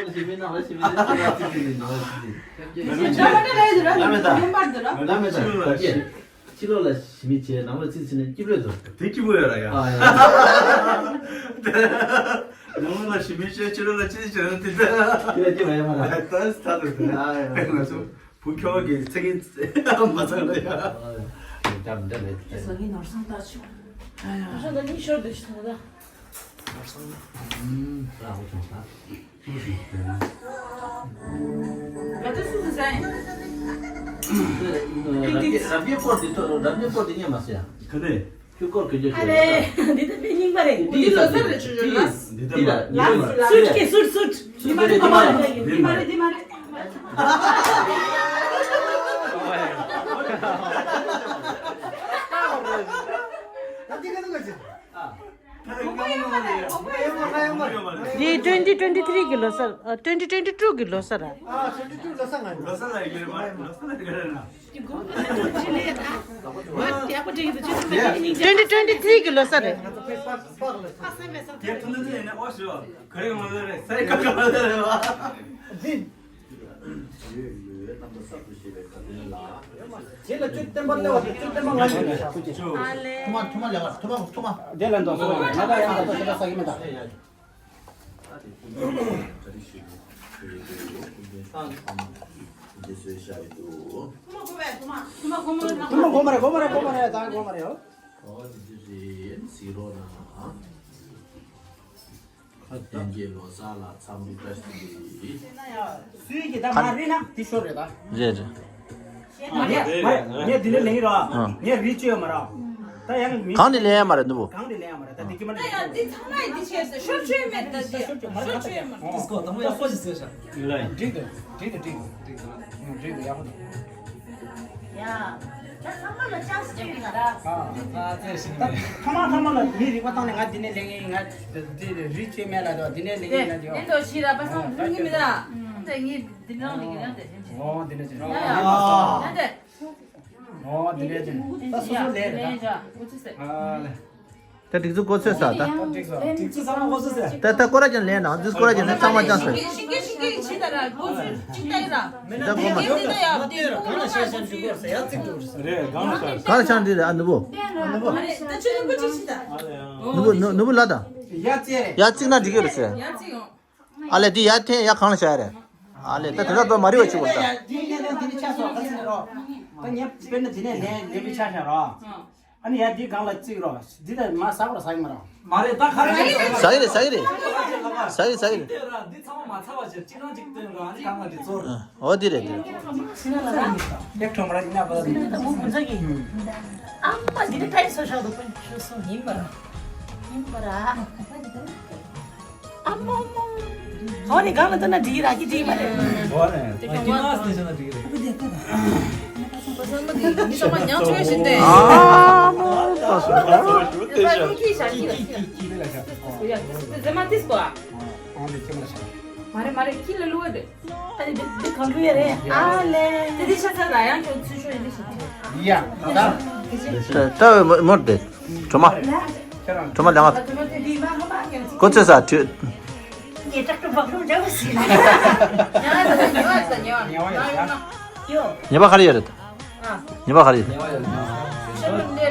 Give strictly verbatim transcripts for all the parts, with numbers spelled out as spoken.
ཕྱི་ལོགས་ལ་ཞི་མི་ནང་ལ་ཞི་མི་ནང་ལ་ཞི་མི། ལ་མེ་ད། ལ་མེ་ད། ཕྱི་ལོགས་ལ་ཞི་མི་བྱས་ནང་ལ་ཙི་ཙི་ནས་སྐྱིད་པོ་འདུག་དེ་སྐྱིད་པོ་ཡོད་ར་ཡ། ཨ་ཡ། ནང་ལ་ཞི་མི་བྱས་ཕྱི་ལོགས་ལ་ཙི་ཙི་བྱས་ན་དེ་ད། དེ་ལ་སྐྱིད་པ་ཡོད་མ་ར། ད་ད་ད་ད། ཨ་ཡ། ང་ཚོ་བུ་ཁྱོད་ཀྱི་ཚེ་གིན་མ་ཚང་ལ་ཡ། ཨ་ཡ། ད་འདྲ་མེད་དེ། ས་གིན་ནོར་སང་ད་ཆུ། ཨ་ཡ། ས་ད་ནི་ཤོར་དུ་ཤི་ཐོང་ད། ནོར་སང་། ཨུམ། ད་ཧུ་ཐོང་ད། རབ་རྒྱས་སྐོར་འདི་ཐོ་རབ་རྒྱས་སྐོར་འདི་ཉན་མ་སོང་ཡ། ག་ནས། ཁྱོད་སྐོར་ག་རྒྱས་ཨ་ཤོད་རེད། རེད། འདི་ད་དཔེ་རྙིང་པ་རེད། འདི་ལོ་གསར་རེད་ཆུ་ཆུ་ལ། འདི་ད་ལ་ལ་སུ་ཊི་ཀེ་སི་སུ་ཊི་སུ་ཊི། འདི་མ་རེད་འདི་མ་རེད་འདི་མ་རེད་འདི་མ་རེད། ད་འདི་ག་ཚོད་ག་ཚོད། འདི་twenty twenty three གི་ལོ་གསར། ཨ། twenty twenty two གི་ལོ་གསར། ཨ། twenty two ལོ་གསར་ང་ལོ་གསར་ལ་ཡི་གེ་མ་ལོ་གསར་ལ་ཡི་གེ་རེད་ན། twenty twenty three གི་ལོ་གསར་རེད། དེ་ཐུན་ཐུན་ཡིན་ན་ཨོ་ཞོ་ག་རེ་མ་ལོ་རེད་ས་ཡི་ག་ག་མ་ལོ་རེད་བ། འདི། དེ་ལ་བཅུ་བསྟན་པ་སླེབས་པ་དེ་བཅུ་བསྟན་པ་ང་ཡིན། ཐུ་མ་ཐུ་མ་ལེ་བ་ཐུ་མ་ཐུ་མ། དེ་ལ་འདོགས་སོང་ང་ད་ཡང་འདོགས་སོང་ས་ཡིན་མེད་ད། ཐུ་མ་གོ་མ་རེད་གོ་མ་རེད་གོ་མ་རེད་ད་གོ་མ་རེད་ཨོ། བསྟན་རྒྱས་ལོ་གསར་ལ་འཚམས་འདྲི་བཀྲ་ཤིས་བདེ་ལེགས། སུའི་གི་ད་མ་རེད་ན་དེ་ཤོར་རེད་ད། རེད་རེད། ངས་ངས་འདི་ནས་ལེན་ར། ངས་རིག་བཅོས་མ་ར། ད་ཡང་མི་གང་ནས་ལེན་ཡ་མ་རེད་འདུག་བོ། གང་ནས་ལེན་ཡ་མ་རེད་ད་འདི་ཀྱི་མ་ད་ཡ་རེད། འདི་ཚང་མ་ཡི་འདི་བྱས་ཟེར་ཤོར་བཅོས་མེད་ད་འདི་ཤོར་བཅོས་མ་རེད་ཤོར་བཅོས་མ་རེད། ད་མོ་ཡག་པོ་ཞིག་ཟེར་ཤག་འགྲིག་འདུག་འགྲིག་འདུག་འགྲིག་འདུག་འགྲིག་འདུག་འགྲིག་འདུག་ཡག་པོ་འདུག་ཡ། ད་ཚང་མ་ལ་ཅང་སྤྲད་ཀྱི་ད། ཨ། ད་ཚེ་ཞིག་ནས། ཐ་མ་ཐ་མ་ལ་མི་རིག་པ་བཏང་ནས་ང་འདི་ནས་ལེན་ངེས་ང་འདི་རིག་བཅོས་མེད་ལ་དོ་འདི་ནས་ལེན་ངེས་ལ་དོ། ལེན་དོ་ཞིག་ར་པ་སང་ལུག་གི་མི་ད། ད་ངས་འདི་ནང་ལེན་གྱི་ཡང་དེ་ལེན་ཅིག་ཨོ་འདི་ནས་ཅི། ཡ་ཡ། ཡ་དེ། ཨོ་འདི་ནས་ཅི། ད་སོ་སོ་ལེན་རེད་ད། ཨ་ལེ། ད་སྒྲིག་འཛུགས་གོ་ཚོད་ས་ད། སྒྲིག་འཛུགས་ས་གོ་ཚོད་ས། ད་ད་སྐོར་ར་ཅན་ལེན་ན་འདི་སྐོར་ར་ཅན་ནི་ཚང་མ་ཅང་སོ། ཤིང་གེ་ཤིང་གེ་ཡི་ཕྱི་ད་ར་གོ་ཚོད་ཅིག་ད་ཡིན་ར། མི་ད་གོ་མ། འདི་ད་ཡ་འདི་གོ་མ་ཤ་ཤ་འཇུ་གོ་ས་ཡ་ཙིག་འགྲོ་ས། རེད་གང་ལ་ཤ། གང་ལ་ཤ་འདི་རེད་ཨ་ནུ་བོ། ད་ཆུ་ནུ་བོ་ཅིག་ཕྱི་ད། ནུ་བོ་ནུ་ནུ་བོ་ལ་ད། ཡ་ཙེ་རེད། ཡ་ཙིག་ན་འགྲིག་གི་རེད་ཟེར། ཡ་ཙིག་ཡོང་། ཨ་ལས་འདི་ཡ་ཐེན་ཡ་གང་ལ་ཤ་རེད། ཨ་ལས་ད་དེ་ད་དོ་མ་རི་བ་ཅིག་བོ་ད། འདི་ཡ་ད་འདི་ནི་ཆ་སོ་ག་ཚིག་རོ། ད་ངས་དཔེར་ན་འདི་ནས་ལེན་ལེན་པའི་ཆ་ཤ་རོ། ཨ་ནི་ཡ་འདི་སྒང་ལ་བརྩིགས་རོགས། འདི་ལྟར་མ་ཟ་བར་ཟ་གི་མ་རེད། མ་རེད་ད་ག་རེ་ཟ་གི་རེད་ཟ་གི་རེད། ཟ་གི་ཟ་གི་རེད། འདི་ཚང་མ་མ་ཚར་བ་ཞིག་གཅིག་རང་གཅིག་སྟོན་རོགས། ཨ་ནི་གང་ལ་འདི་ཚོར། ཨོ་འདི་རེད་འདི་རེད། ཡེག་ཁྲོམ་ར་ཉག་པ་འདི་ད་མོ་ཀུན་ཚ་གི། ཨ་མ་འདི་ད་ཏྲའི་སོ་ཤག་ཏུ་ཀུན་ཆུ་སོ་ཡིན་པ་ར། ཡིན་པ་ར། ཨ་མ་མ། ཧོ་ནི་གང་ལ་ད་ན་འདི་ར་གི་འདི་མ་རེད། ཧོ་ནི་ད་ཀི་ནག་སི་ནི་ཤ་ན་འདི་རེད། ཨ་མ་ད་སོ་ད། ཟེ་མ་ཏིས་པོ། ཨ་ནི་ཁྱེད་མ་ཤ། མ་རེད་མ་རེད། ཁྱི་ལ་བླུགས་པ་རེད། ཨ་ལེ་འདི་འདི་གང་བླུགས་ཡ་རེད། ཨ་ལེ། དེ་འདི་ཤ་ཚ་ལ་ཡང་ཁྱོད་ཚུལ་ཤོས་འདི་ཞིག་ཡ་ད། ད་མོར་དེ། གྲོ་མ། གྲོ་མ་ལེ་མ། གོ་ཚོད་ས་དུས། ཉེ་བ་ག་རེ་ཡོད་རེད། ཉེ་བ་ག་རེ་ཡོད་རེད། ཨོ། དེ་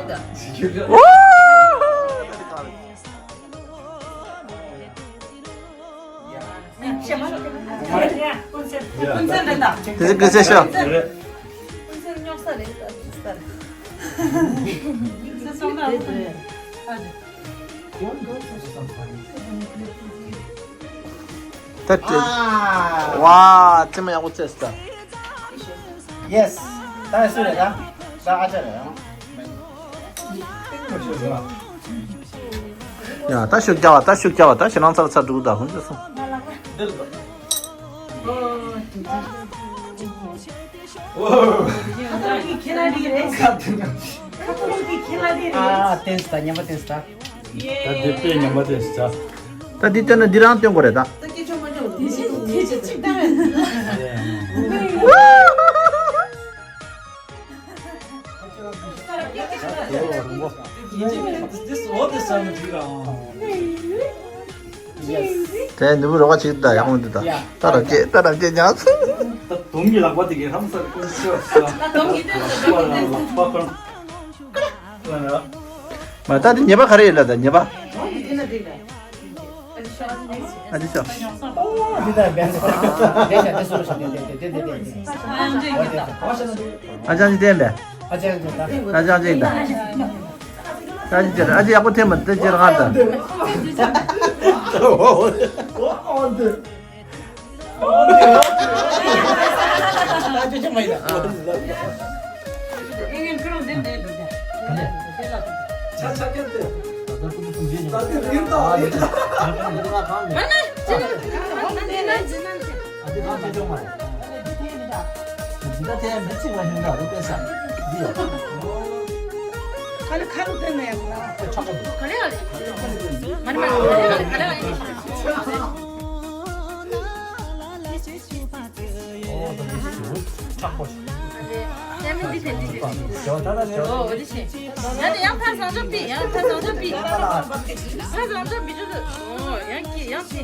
ཚོ་སྐད་ཆ་ཤོད། ད་དེ། ཝ། ཙི་མ་ཡག་པོ་བཙལ་སོང་ད། Yes། ད་སུ་རེད་ད། ད་ཨ་ཅག་རེད་ཨང་། ཡ་ད་ཤུགས་རྒྱག་པ་ད་ཤུགས་རྒྱག་པ་ད་ཞེ་སྣང་ཚ་ལ་ཚ་འགྲོ་གི་ད་ཧུན་ཅི་སོང་། ཨ་བསྟན་སོང་ད་ཉན་པ་བསྟན་སོང་ད། ད་འདི་དཔེ་ཉན་པ་བསྟན་སོང་ད། ད་འདི་བསྟན་ན་འདི་རང་སྟོན་དགོས་རེད་ད། དེ་ནུ་བུ་རོགས་པ་ཅིག་ད་ཡག་མོ་འདུག་ད། ད་རབ་རྒྱས་ད་རབ་རྒྱས་ཉག་ཚོ། ད་དུང་གི་ལག་པ་དེ་གའི་ཧམ་སར་ཀུན་ཤོར་ས། ད་དུང་གི་ལག་པ་ཀུན། མ་ད་དེ་ཉེས་པ་ག་རེ་ཡིན་ལ་ད་ཉེས་པ། ཨ་ཅི་ཤོ། འདི་ད་བན་ས། དེ་ཤ་དེ་སོ་ཤ་དེ་དེ་དེ་དེ་དེ། ཨ་ཅང་ཅི་བསྟན་པས། ཨ་ཅང་ཅི་ད། ཨ་ཅང་ཅི་ད། ཨ་ཅི་ཅི་ཨ་ཅི་ཡག་པོ་འཐེན་མ་དེ་ཅི་རང་ད། ཨོ་ད་འདི་ཞུ་ཁྲག་པོ་ཞིག་ཡང་འདི་ཕན་འདི་ཕན། ཨོ་འདི་ཞེ། ཡང་འདི་ཡང་ཕ་བཟང་ཅོག་པི་ཡང་ཕ་བཟང་ཅོག་པི། ཕ་བཟང་ཅོག་པི་ཅོ་དུ། ཨོ་ཡང་ཀི་ཡང་ཀི།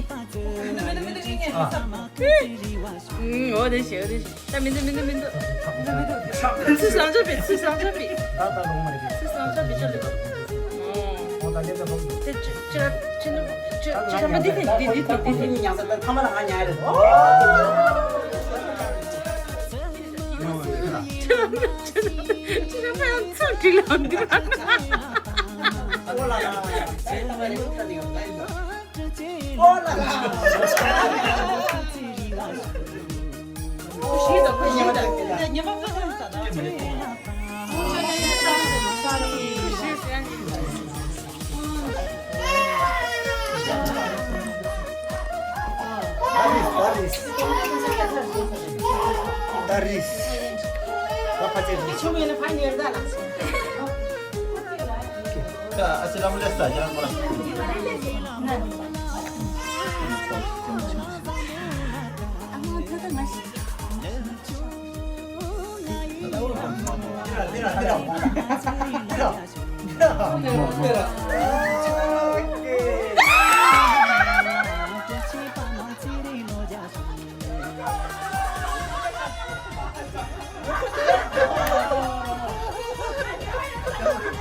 ཨོ་འདི་ཞེ་འོ་འདི་ཞེ། ད་མི་འདུག་མི་འདུག་མི་འདུག་ཚུལ་བཟང་ཅོག་པི་ཚུལ་བཟང་ཅོག་པི། ད་ད་རོང་མ་རེད། ཚུལ་བཟང་ཅོག་པི་ཅོ་དུ། ཨོ་ད་ལེ་ད་ཧོ། དེ་ཅི་ཅི་ཅི་ཅི་ཅི་ཅི་ཅི་ཅི་ཅི་ཅི་ཅི་ཉང་ས་ད་ཐ་མ་ལ་ང་ཉལ་རེད།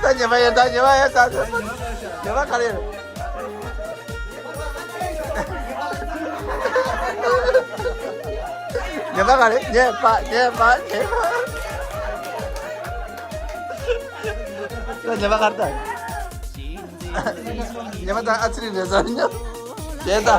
ད་ཉི་མ་ཡིན་ད་ཉི་མ་ཡིན་ད་ཉི་མ་ག་རེ་ཡིན། ཉི་མ་ག་རེ་ཉེས་པ་ཉེས་པ་ཉེས་པ། ད་ཉི་མ་ག་རེ་ད། ཉི་མ་ད་ཨ་ཚི་རི་རེ་ཟ་ཉོ་བྱས་ད།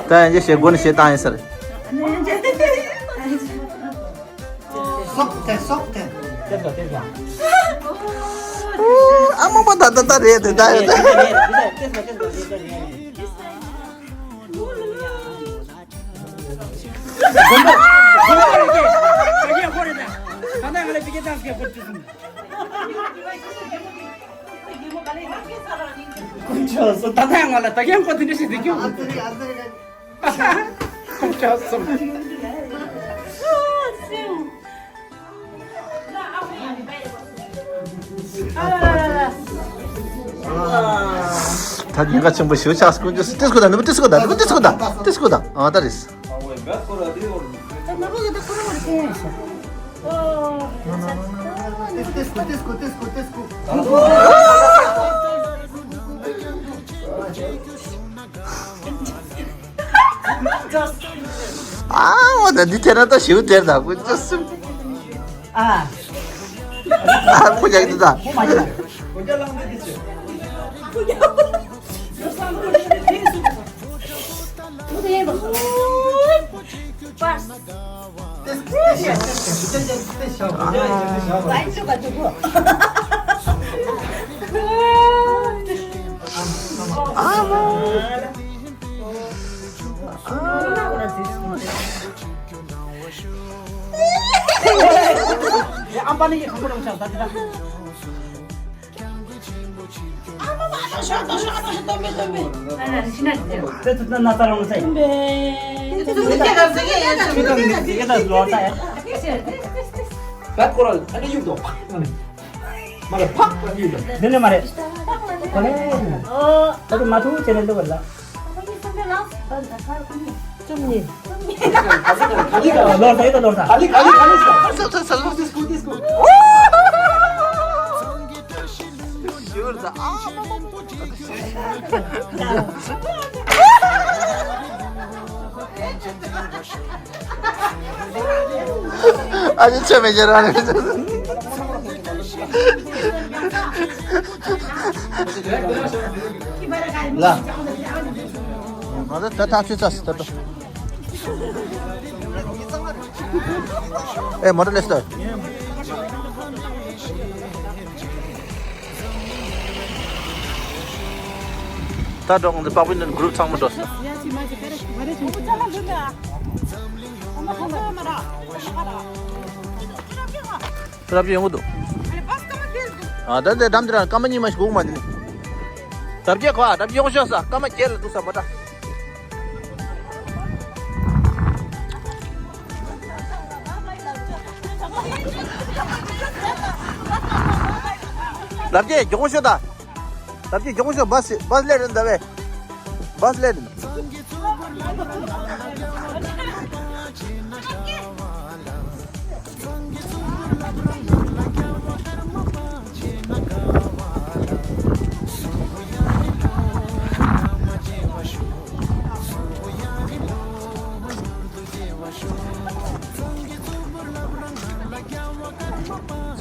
ད་ཡང་ཞེ་དགོས་ནི་ཞེ་བཏང་ཡིན་ཟེར། སོག་ཐེ་སོག་ཐེ། ཨ་མ་མ་ད་ད་ད་རེད་དེ་ད་ཡོད། ད་ལྟ་ང་ལ་ད་གིན་ཁོ་དེ་འདྲ་ཞིག་བསྡད་ཀྱང་། ཁོ་ཆགས་སོང་། ད་ཉེན་ཁ་ཆེན་པོ་ཞིག་ཆགས་སོང་། ཏིས་ཀོ་ད་ནུ་ཏིས་ཀོ་ད་ནུ་ཏིས་ཀོ་ད་ཏིས་ཀོ་ད། ཨ་ད་རེས། ཨ་འོ་ད་འདི་དེ་ན་ད་ཞིའུ་དེར་ད་ཀུ་ཅོ་སུ། ཨ། ཨ་ཁུ་རྒྱག་འདི་ད། ད་ཁོ་རང་ཨ་ནི་ཡུག་དོ། མ་རེད་ཕག་པ་ཡུག་དོ། དེ་ནས་མ་རེད། ཁོ་ལས་ད་དུ་མ་ཐུག་ཅེ་ནས་འདུག་ག་ལ། བཅུ་གཉིས། ལོར་ད་ཡོད་ད་ལོར་ད། ག་ལི་ག་ལི་ག་ལི་ས། ས་ས་ས་ལོ་ཏིས་ཀོ་ཏིས་ཀོ། ཞུར་ད་ཨ། ཨ་ཅེ་ཆེ་མེ་ཇེ་ར་ནེ། ལ། ང་ཚོ་ད་ཐག་ཆོད་ཚར་སོང་ད་དོ། ཨེ་མོ་ཊ་ལེ་སི་ད། ད་འགྲོ་ང་ཚོ་པགས་པའི་ནང་གུ་རུབ་ཚང་མ་འགྲོ་སོང་། རབ་ཅན་ཡོང་གི་འདུག་ཨ་ད་ད་འགྲམ་དེ་རང་སྐར་མ་གཉིས་མ་ཞིག་སྒུག་མ་འདི་ནི། རབ་རྒྱས་གོ་ཨ་རབ་རྒྱས་ཡོང་ཤོག་ས། སྐར་མ་བརྒྱད་ལ་འདུག་ས་མོ་ཊ། རབ་རྒྱས་མགྱོགས་པོ་ཤོག་ད། རབ་རྒྱས་མགྱོགས་པོ་ཤོག་བྷ་སི་བྷ་སི་སླེབས་རེད་ད་བས། བྷ་སི་སླེབས་རེད།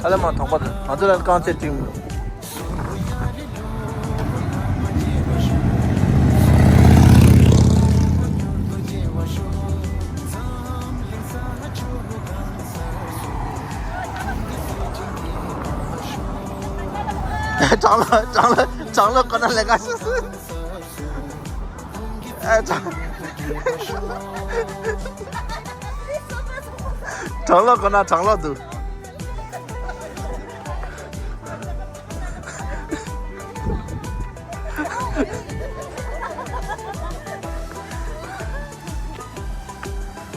ཨ་ལེ་མ་ཐོག་པ་དང་ང་ཚོ་ལ་རྐང་རྩེད་སྤྲིང་། གྲང་ལོ་གྲང་ལོ་གྲང་ལོ་ཁོ་ན་ལས་ཀ་ཤེས་སོང་། ཨ་ཅག་གྲང་ལོ་ཁོ་ན་གྲང་ལོ་འདུག་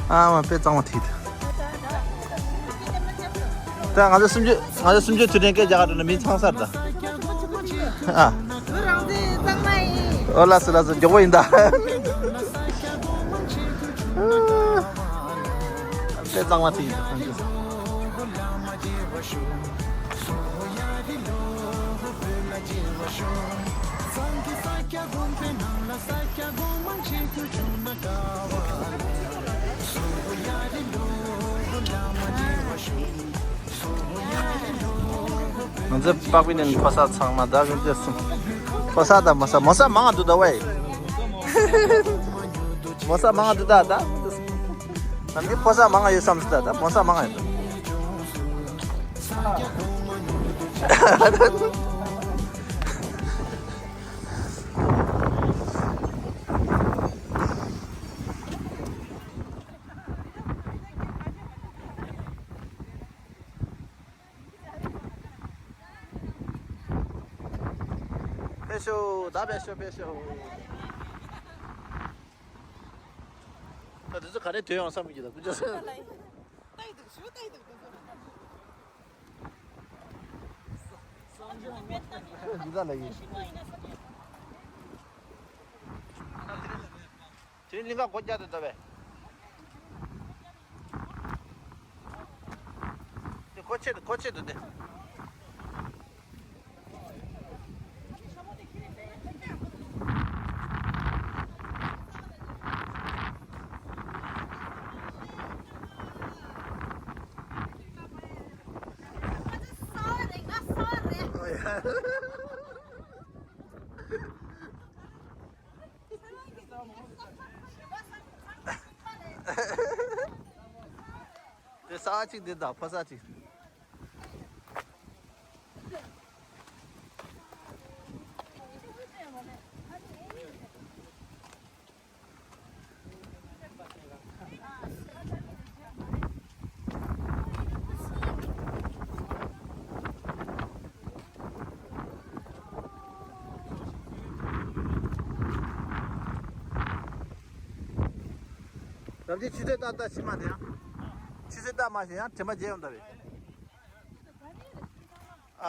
ཨ་མ་དཔེ་གཙང་མ་ཐིག་ད། ང་ཚོ་སུམ་ཅུ་ང་ཚོ་སུམ་ཅུ་དུས་དྲན་སྐད་རྒྱག་ག་འགྲོ་ན་མི་ཚང་སར་ད། ཨ། ང་རང་ཚོའི་གཙང་མ་ཡིན། ཨོ་ལགས་སོ་ལགས་སོ། མགྱོགས་པོ་ཡིན་ད། དཔེ་གཙང་མ་ཐིག་ད། ང་ཚོ་པག་པི་ནས་ཕོ་གསར་ཚང་མ་ད་གིན་ཅེས་སོང་། ཕོ་གསར་དང་མོ་གསར། མོ་གསར་མང་ང་འདུག་ད་ཝེ། མོ་གསར་མང་ང་འདུག་ད་ད། ནམ་རྒྱུན་ཕོ་གསར་མང་ང་ཡོད་བསམ་སྲིད་ད་ད་མོ་གསར་མང་ང་ཡོད་འདུག་ཕེབས་ཤོག་ད་ཕེབས་ཤོག་ཕེབས་ཤོག་ད་དེ་ཚོ་ག་ནས་ཐོན་ཡོང་བསམ་གྱི་ད་ཀུ་ཅོ་ཟེར། ལྟ་ཡི་འདུག་ཞུ་ལྟ་ཡི་འདུག་དེ་ཚོ། འདི་ད་ལ་ཡིན། དེ་གླིང་ག་སྒོ་རྒྱག་དེ་འདུག་པས། དེ་སྒོ་ཕྱེ་འདུག་སྒོ་ཕྱེ་འདུག་དེ། དེ་ས་གཅིག་འདི་དང་ཕོ་ས་གཅིག་རབ་ཅིག་ཆུ་ཚོད་ཏག་ཏག་ཕྱི་མ་དེ་ཡང་། ཆུ་ཚོད་ཏག་མ་ཞིག་ཡང་དྲན་པ་བརྗེད་ཡོང་ད་བས། ཨ།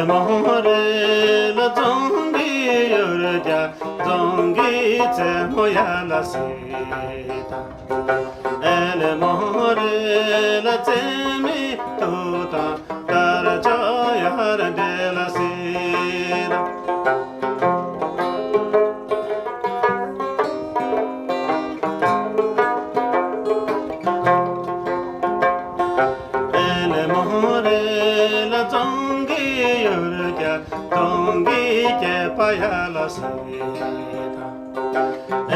མོ་རེ་ལ་རྫོང་གི་ཡུལ་རྒྱ་རྫོང་གི་རྩེ་མོ་ཡ་ལ་སི་ད། ཨེ་ལེ་མོ་རེ་ལ་རྩེ་མི་ཐུ་དང་དར་ལྕོག་ཡར་འདྲེ་ལ་སི་ད། ཨེ་ལེ་མོ་རེ་ལ་རྫོང་གི་ཡུལ་རྒྱ་རྫོང་གི་སྐྱེས་པ་ཡ་ལ་སི་ད།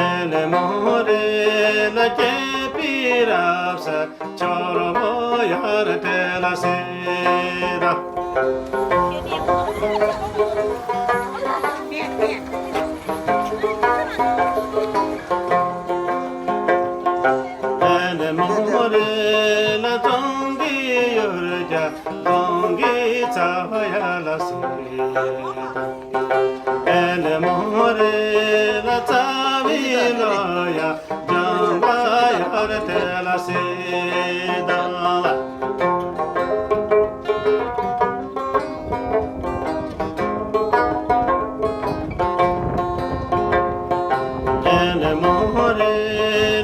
ཨེ་ལེ་མོ་རེ་ལ་སྐྱེས་པའི་རབ་ས་ཆོར་མོ་ཡར་དེ་ལ་སི་ད། ཨེ་ལེ་མོ་རེ་ལ་རྫོང་གི་ཡུལ་རྒྱ་རྫོང་གི་རྩ་བ་ཡ་ལ་སི་ད། ཨེ་ལེ་མོ་རེ་ལ་རྩ་བའི་ལོ་ཡ་ལྗང་པ་ཡར་དེ་ལ་སི་ད། ཨེ་ལེ་མོ་རེ་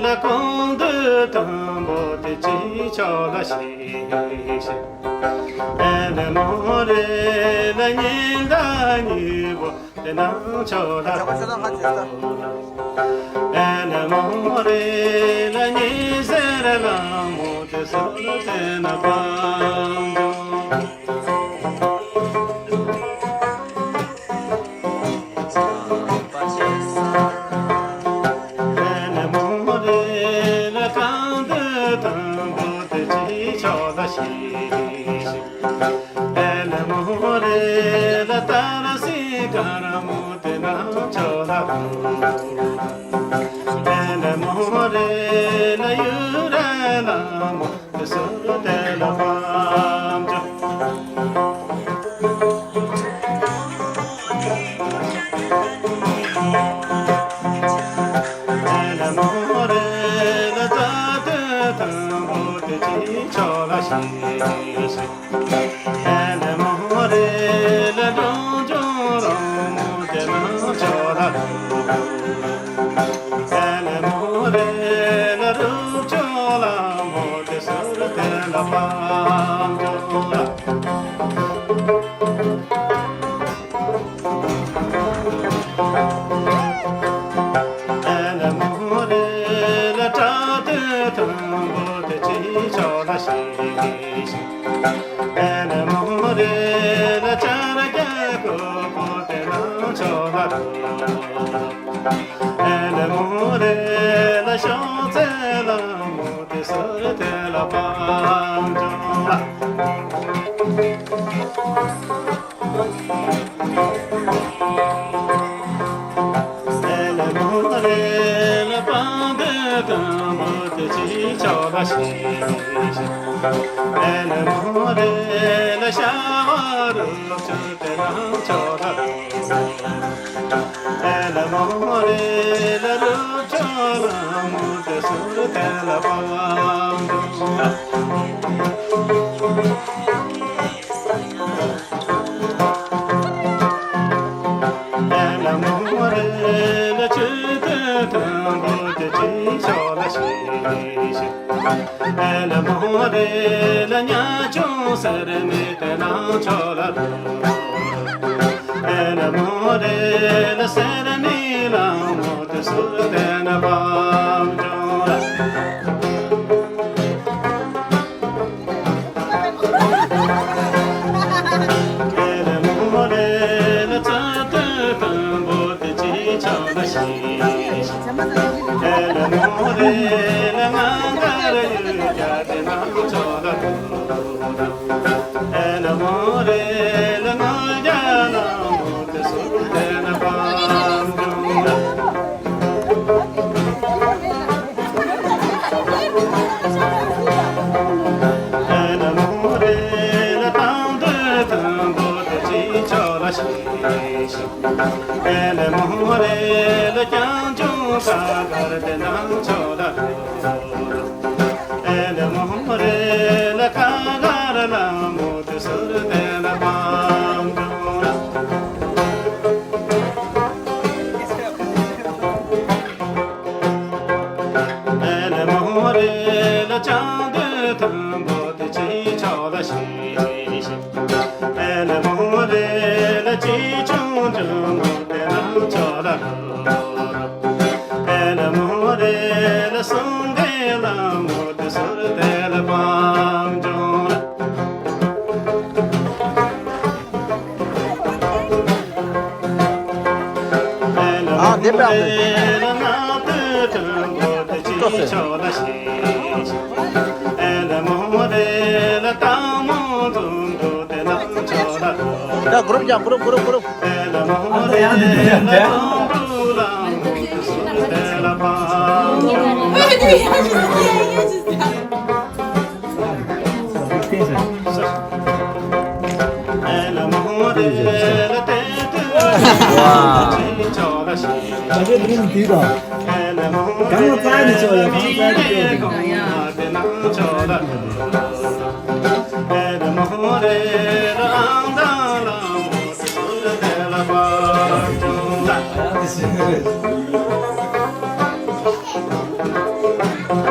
ལ་གོང་དུ་དང་པོ་དེ་ཅི་ཆོག་ལ་ཤི་ཤི། ཨེ་ལེ་མོ་རེ་ལ་ཉི་ཟླ་གཉིས་པོ་དེ་ནང་ཆོག་ལ། ཨེ་ལེ་མོ་རེ་ལ་ཉི་ཟེར་ལ་མོ་དེ་སོ་དེ་ན་པང་། ཨེ་ལེ་མོ་རེ་ལ་གང་དུ་དང་པོ་དེ་ཅི་ཆོག་ལ་ཤི་ཤི། ཨེ་ལེ་མོ་རེ་ལ་ཏར་སི་ཀར་མོ་དེ་ན་ཆོག་ལ། ཨེ་ལེ་མོ་རེ་ལ་ཡུ་རེ་ལ་མོ་དེ་སུ་དེ་ལ་པང་ཅོ། ཨེ་ལེ་མོ་རེ་ལ་རྩ་དུ་དང་པོ་དེ་ཅི་ཆོག་ལ་ཤི་ཤི། ཨེ་ལེ་མོ་རེ་ལ་འབྲོང་ཆུང་རོང་མོ་དེ་ནང་ཆོག་ལ། ཨེ་ལེ་མོ་རེ་ལ་རུབ་ཆོག་ལ་མོ་དེ་སུ་དེ་ལ་པང་ཅོ་ལ། ཨེ་ལེ་མོ་རེ་ལ་བྲག་སྟོད་དང་པོ་དེ་ཅི་ཆོག་ལ་ཤི་ཤི། ཨེ་ལེ་མོ་རེ་ལ་བྱ་རྒྱལ་ཀོ་པོ་དེ་ནང་ཆོག་ལ། ཨེ་ལེ་མོ་རེ་ལ་ཤོག་རྩེ་ལ་མོ་དེ་སུ་དེ་ལ་པང་ཅོ་ལ། ཨེ་ལེ་མོ་རེ་ལ་པང་དེ་དང་པོ་དེ་ཅི་ཆོག་ལ་ཤི་ཤི། ཨེ་ལེ་མོ་རེ་ལ་ཤ་བ་རུབ་ཆུ་དེ་རང་ཆོག་ལ། ཨེ་ལེ་མོ་རེ་ལ་རུབ་ཆོག་ལ་མོ་དེ་སུ་དེ་ལ་པང་ཅོ་ལ། ཨེ་ལེ་མོ་རེ་ལ་ཆུ་ཐིགས་དང་པོ་དེ་ཅི་ཆོག་ལ་ཤི་ཤི། ཨེ་ལེ་མོ་རེ་ལ་ཉ་ཆུང་སེར་མོ་དེ་ནང་ཆོག་ལ། ཨེ་ལེ་མོ་རེ་ལ་སེར་མོའི་ལ་མོ་དེ་སུ་དེ་ན་པང་ཅོ་ལ། ཨེ་ལེ་མོ་རེ་ལ་རྩ་སྟོད་དང་པོ་དེ་ཅི་ཆོག་ལ་ཤི་ཤི། ཨེ་ལེ་མོ་རེ་ལ་ང་གར་ཡུལ་རྒྱ་དེ་ནང་ཆོག་ལ། ཨེ་ལེ་མོ་རེ་ལ་ང་རྒྱ་ལ་མོ་དེ་སུ་དེ་ན་པང་ཅོ་ལ། ཨེ་ལེ་མོ་རེ་ལ་དང་དུ་དང་པོ་དེ་ཅི་ཆོག་ལ་ཤི་ཤི། ཨེ་ལེ་མོ་རེ་ལ་རྐྱང་ཆུང་ཁ་དཀར་དེ་ནང་ཆོག་ལ། ཨེ་ལེ་མོ་རེ་ལ་ཁ་དཀར་ལ་མོ་དེ་སུ་དེ་ལ་པང་ཅོ། ཨ་དེ་པའི་ཨ་ཡ་གུ་རུབ་ཀྱང་གུ་རུབ་གུ་རུབ་གུ་རུབ།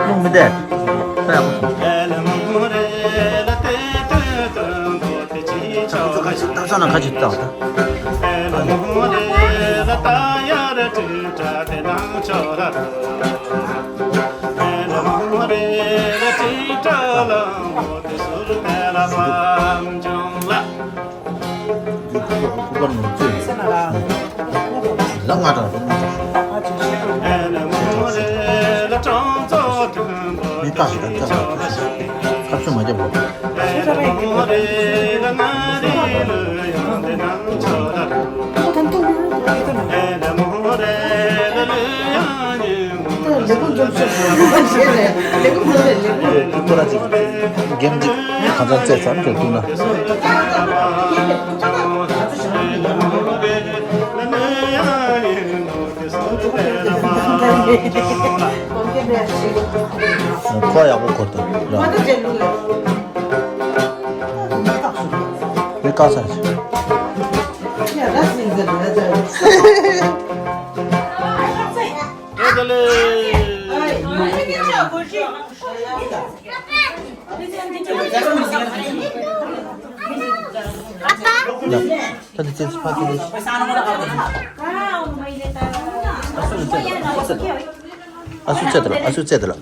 རླུང་མི་བདེ། ད་ཡག་པོ་སོང་། ད་ས་ན་ཁ་ཅིག་བཏང་ད། ཁོ་ར་ཅིག་འགེམ་ཅིག་གང་ཚང་རྩེད་ཚར་འགྲོ་ཐུབ་ན། ཁོ་ཡག་པོ་འཁོར་ཐུབ་ར། མི་དཀའ་ཚར་ཅིག་ད་འདི་ཙེ་ཕ་གི་རེད། ཨ་སུ་ཙེ་ད་ལ། ཨ་སུ་ཙེ་ད་ལ།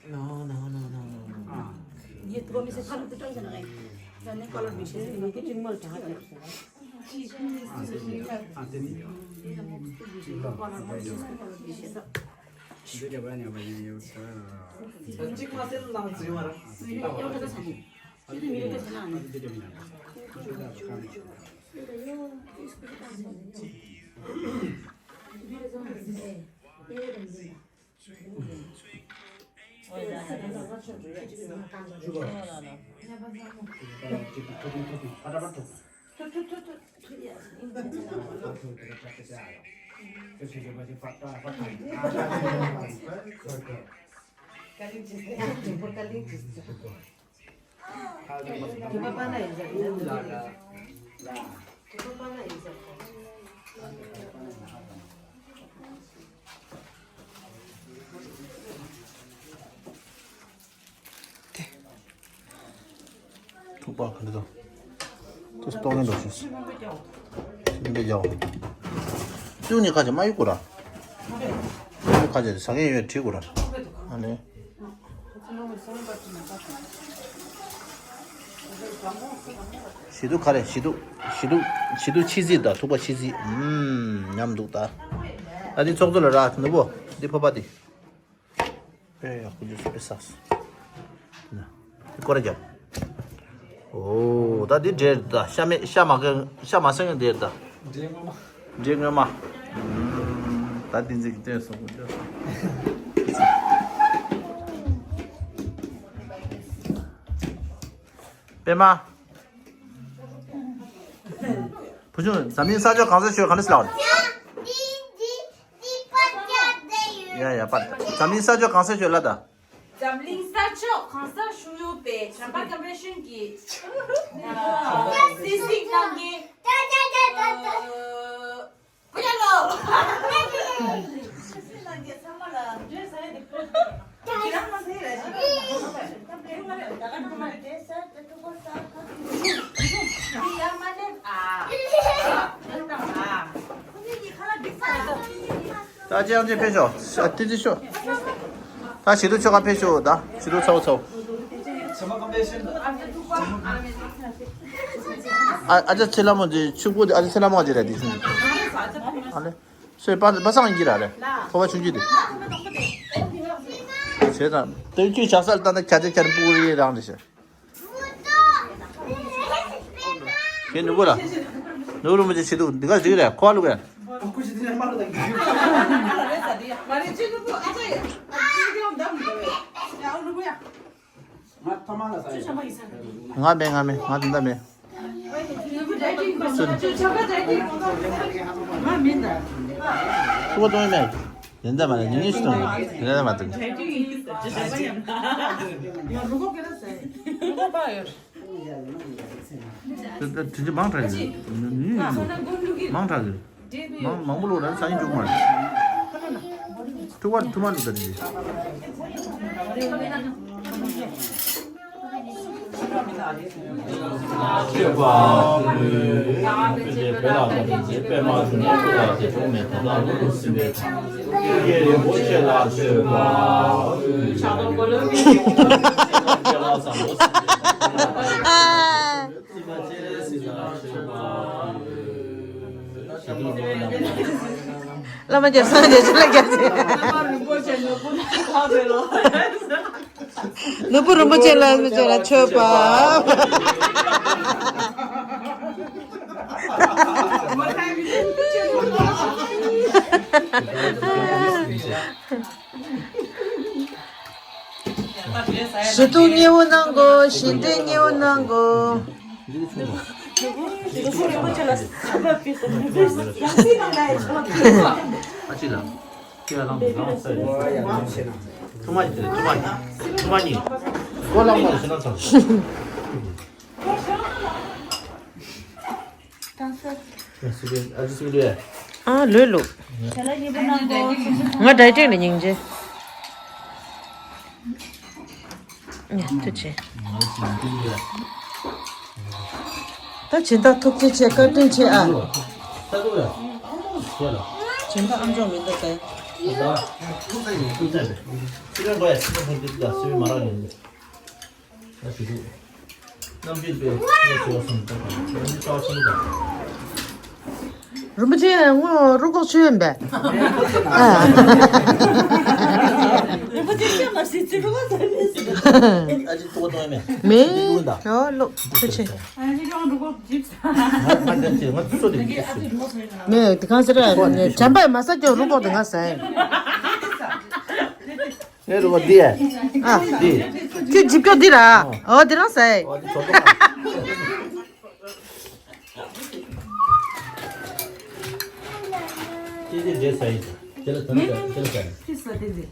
No, no, no, no, no, no. ཐུག་པ་ག་འདྲ་འདུག་ཏུ་སྟོང་ངན་འགྲོ་ཤེས། སིམ་པའི་རྒྱའོ། ཏུ་ནི་ཁ་ཅིག་མ་ཡུག་གུ་ར། ཏུ་ནི་ཁ་ཅིག་ཟ་མཁན་ཡོད་བྲིས་གུ་ར། ཨ་ནི། ཞི་དུ་ག་རེ། ཞི་དུ། ཞི་དུ། ཞི་དུ་ཕྱི་གཟིགས་དང་ཐུག་པ་ཕྱི་གཟིགས། ཨུམ། ཉམས་འདུག་ད། ད་འདི་ཚོགས་གཙོ་ལ་རག་ནུ་བོ། འདི་ཕོ་པ་འདི། ཨེ་ཡག་པོ་འདུག་སེ་པེ་སགས། ན། འདི་སྐོར་ར་རྒྱབ། ཨོ་ད་འདི་འདྲེར་ད་ཤ་མེད་ཤ་མ་གང་ཤ་མ་སེང་འདྲེར་ད། འདྲེ་སྔོན་མ། འདྲེ་སྔོན་མ། ཨུམ། ད་འདི་འཛིན་གྱི་སྟོན་སོང་གོ་འདྲེ། པད་མ། བུ་ཆུང་འཛམ་གླིང་ས་ཕྱོགས་གང་སར་ཤོད་ག་ནས་ལགས། ཡ་ཡ་པ། འཛམ་གླིང་ས་ཕྱོགས་གང་སར་ཤོད་ལ་ད། འཛམ་གླིང་ས་ཕྱོགས་གང་སར་བཞུགས་ཡོད་པའི་བྱམས་པ་ཀམ་པེ་ཤན་གྱི་སེམས་གཟིགས་གནང་མཁན། ཨ། བུ་ཡ་ལོ། ད་ཅི་ཡང་ཅི་ཕེབས་ཤོག་ཨ། ཏི་ཏི་ཤོག་ད་ཞི་ཏུ་ཆོ་ག་ཕེབས་ཤོག་ད་ཞི་ཏུ་ཚ་བོ་ཚ་བོ། ཨ། ཨ་ཅག་ཚེ་ལྷ་མོ་འདི་ཕྱུག་པོ་འདི། ཨ་ཅག་ཚེ་ལྷ་མོ་འདི་རེད་འདི། ཨ་ལེ། སོས་པ་པ་སངས་ཀྱི་ར་རེད། ཕོ་བ་ཆུང་ཆུང་འདི། བྱས་ཙང་དེ་ཁྱོད་ཇག་སར་ལྟ་ན་ཁྱ་ཆེ་ཁྱ་རེ་སྤུ་གུ་རེ་རང་རེད་ཤག་ཁྱེད་ནུ་བོ་ལ། ནུ་བོ་རུ་མི་ཆེ་ཆེ་འདུག་འདི་ག་ཟིག་རེད། ཁོ་ལུག་རེད། ང་མེད། ང་མེད། ང་དེ་འདྲ་མེད། ཁུ་བ་གཏོང་ཡི་མེད། དེ་འདྲ་མ་རེད། ཉིན་ཉིན་ཞིག་གཏོང་དགོས། དེ་འདྲ་མ་གཏོང་། དེ་དེ་དེ་མང་དྲགས་ཡོད། མང་དྲགས་ཡོད། མང་མང་པོ་ལོག་ར་ས་ཡིན་འགྲོ་གི་མ་རེད། ཐུག་པ་ཐུག་མ་འདུག་ད་དེ། བླ་མ་རྒྱལ་སངས་རྒྱས་ཆོས་ལ་རྒྱལ་ཆེ། ནོར་བུ་རིན་པོ་ཆེ་ལ་མི་ཆོས་ལ་མཆོད་པ། ཞི་ཏུ་མཉེས་པོ་གནང་དགོས། ཞི་བདེ་མཉེས་པོ་གནང་དགོས། ཨ་ཅི་ལ། ཁྱེད་རང་རང་ས་ཡིན། ཐུ་མ་ཡིན། ཐུ་མ་ཡིན། ཐུ་མ་ཡིན། ཨ་ལོས་ལོ། ང་ཌའི་ཊིང་ལ་སྙིང་རྗེ། ཐུགས་རྗེ་ཆེ། ད་སྦྱིན་བདག་ཐུགས་རྗེ་ཆེ། བཀའ་དྲིན་ཆེ་ཨ། སྦྱིན་བདག་ཨ་མཆོག་མི་འདུག་གས། རིན་པོ་ཆེ་ངོ་རུ་ཁོག་ཆུ་ཡོད་པས། རིན་པོ་ཆེ་ཤ་མ་ཟིན་ཚེ་རུ་ཁོག་ཟ་མེད་ཟེར། མེད། ཨོ་ལོ་ཐུགས་རྗེ་ཆེ། མེད་དེ་གང་ཟེར་ར། བྱམས་པས་མ་ཟ་ཀྱང་རུ་ཁོག་དེ་ང་ཟ་ཡིན། ངའི་རུ་ཁོག་འདི་ཨེ། ཨ། འདི། ཁྱོད་འཇིབ་སྐྱོ་འདི་ར། ཨོ་འདི་རང་ཟ་ཡིན། ཨོ་འདི་ཚོ་ཏོ། ཁྱེད་ཀྱི་འདི་ཟ་ཡིན། དེ་ལ་དམ་དྲག་དེ་ལ་ཟ་ཡིན།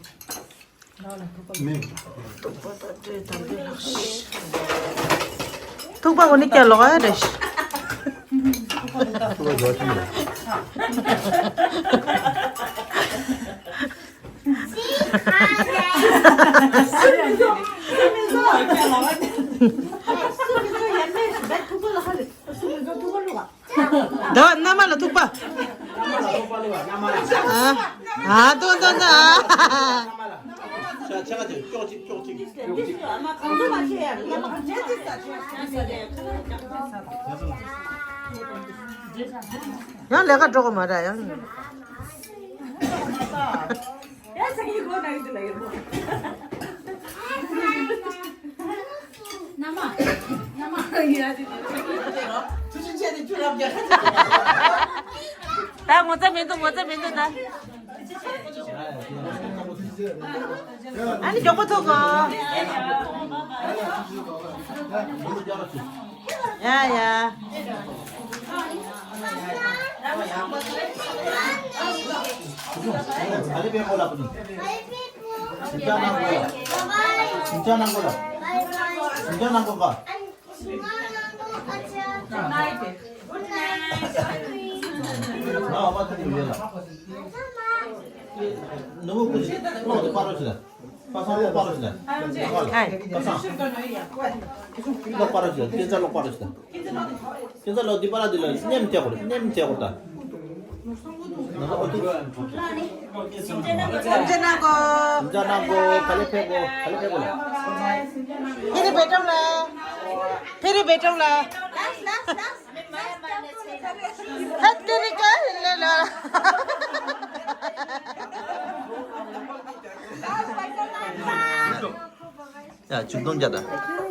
ཐུག་པ་འོ་ནི་ཀྱ་ལོག་ཨ་རེ། ད་མནའ་མ་ལ་ཐུག་པ། ཨ། ཨ་ཏོ་ཏོ་ཏོ། ཨ། ཡང་ལས་ཀ་འགྲོ་གི་མ་རེད་ཡང་། ད་ངོ་ཚ་མི་འདུག་ངོ་ཚ་མི་འདུག་ད། ཨ་ནི་མགྱོགས་པོ་ཐུག་གོ། ཡ་ཡ། ཞིབ་ཆ་གནང་དགོས་ལ། ཞིབ་ཆ་གནང་དགོས་ལ། ཞིབ་ཆ་གནང་དགོས་ག། ང་འོ་མ་ཐུག་གི་ཡོད་ལ། ནུ་བོ་ཀུན་གློག་དེ་སྤར་རོགས་བྱེད་ལ། པ་སངས་གློག་སྤར་རོགས་བྱེད་ལ། པ་སངས། གློག་སྤར་རོགས་བྱེད་ལ། སྐྱེ་ཚལ་གློག་སྤར་རོགས་བྱེད་ལ། ཁྱེད་ཚོ་ལོ་འདི་པ་ལ་འདི་ལ་མཉམ་བྱེད་དགོས་རེད། མཉམ་བྱེད་དགོས་ད། ང་ཚོ་ཨོ་ཐུག་ཞིབ་ཆ་གནང་གོ། ཞིབ་ཆ་གནང་གོ། ག་ལེ་ཕེབས་གོ། ག་ལེ་ཕེབས་གོ་ལ། ཕེ་རི་བེ་ཏོང་ལ། ཕེ་རི་བེ་ཏོང་ལ། ཧད་ཀེ་རི་ཀ་ཧི་ལེ་ལ། ཡ། ཆིག་སྟོང་བརྒྱ་དང་།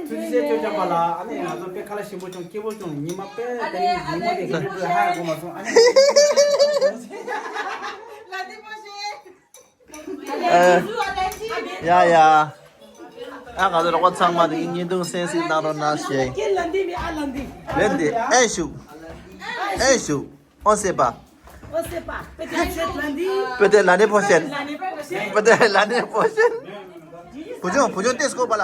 ཐུགས་རྗེ་ཆེ། ཅོ་ཅོ་པ་ལགས། ཨ་ནི་ང་ཚོ་དཔེ་ཁ་ལག་ཞིམ་པོ་བྱུང་། སྐྱིད་པོ་བྱུང་། ཉི་མ་དཔེ་དེ་རིང་ཉི་མ་དེ་གི་ཧ་གོ་མ་སོང་། ཨ་ནི། ཡ་ཡ། ཨ། ང་ཚོ་རོགས་པ་ཚང་མ་དེ་བརྙན་ཐུང་གསན་གཟིགས་གནང་རོགས་གནང་ཞེས། ལན་འདི། ཨེ་ཤུ། ཨེ་ཤུ། ཨོ་སེ་པ། ཨོ་སེ་པ། པེ་ཏེ་ལ་ནེ་ཕོ་ཤན། པེ་ཏེ་ལ་ནེ་ཕོ་ཤན། བུ་ཆུང་། བུ་ཆུང་ཏེ་སྐོར་པ་ལ།